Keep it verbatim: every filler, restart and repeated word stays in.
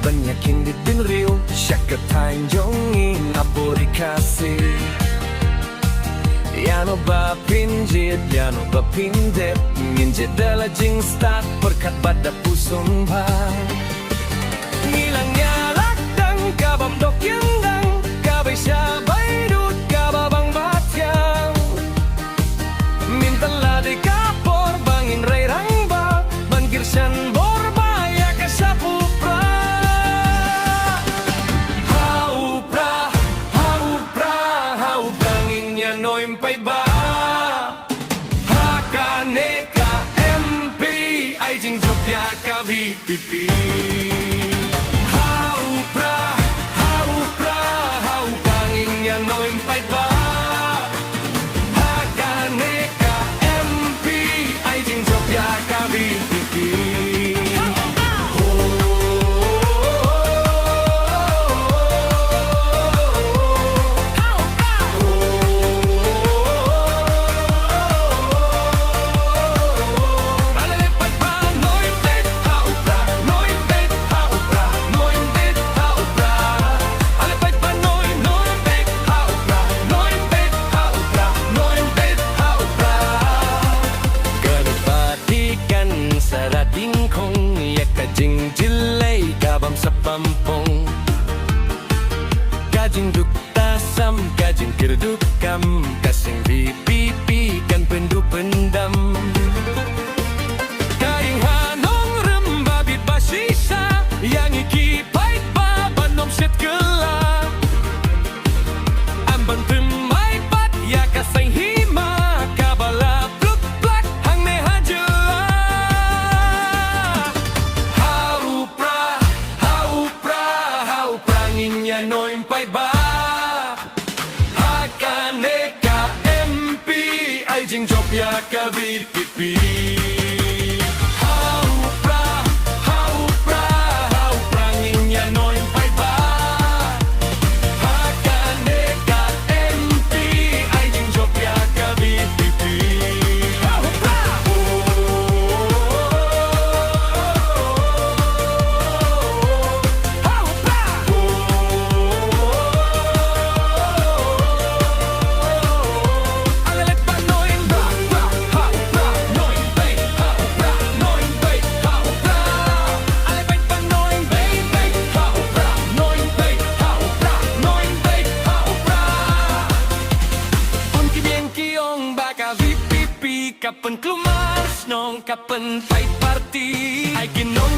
Ban ïa khie bynriew sha ka thaiñ jong ngi na puri Khasi. Ïa no ba phin jied, ïa no ba phin dep, ngin jied da la jingstad pyrkhat bad da puson bha. Ngi la ïaleh tang ka bym dok ïeng dang, ka bai sha bai dud, ka ba bang ba thiang. Mynta la dei ka por ba ngin rai rangbah, ban kyrshan bor ba ïa ka shap u Prah. Ha u Prah, ha u Prah, ha u Prah ngin ïa noi paidbah. Ha kane ka M P ai jingjop ïa ka VPP. Ha u Prah, ha u Prah, ha u Prah ngin ïa noi paidbah. Ha kane ka M P ai jingjop ïa ka VPP. Kan sa ra ding khong ïa ka jingjyllei ka bym sah pang pong. Ka jingduk tasam, ka jingkyrduh kam, ka seng VPP kan pynduh pyndam. Ka ïing ha nongrim ba bit ba shisha, ïa ngi ki paidbah ban ym shet kylla. Ym ban thymmai pat ïa ka seng hima, ka ba la pluk plak hangne ha jylla. Ha u Prah, ha u Prah, ha u Prah ngin ïa noi paidbah. Ha kane ka M P ai jingjop ïa ka VPP. Ha u Prah, ha u Prah, ha u Prah ngin ïa noi paidbah. Ha kane ka M P ai jingjop ïa ka VPP. Ha u Prah. Ka pynkulmar shnong, ka pynpait party. Ai ki nong